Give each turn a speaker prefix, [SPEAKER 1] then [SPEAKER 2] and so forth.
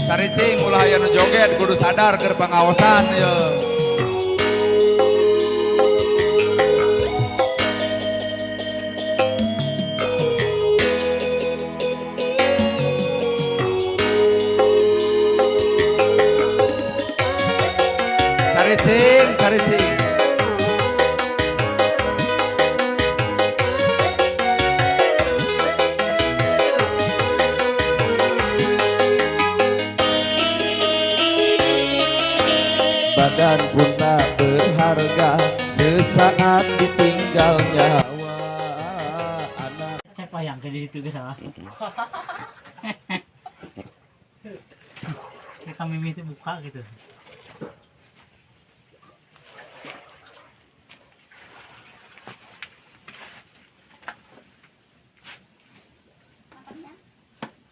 [SPEAKER 1] Caricing ulah aya nu joget, kudu sadar keur pangaosan ye. Caricing, caricing. Badan pun tak berharga sesaat ditinggal nyawa anak.
[SPEAKER 2] Cek wayang ke itu ke salah. Kayak kami itu buka gitu.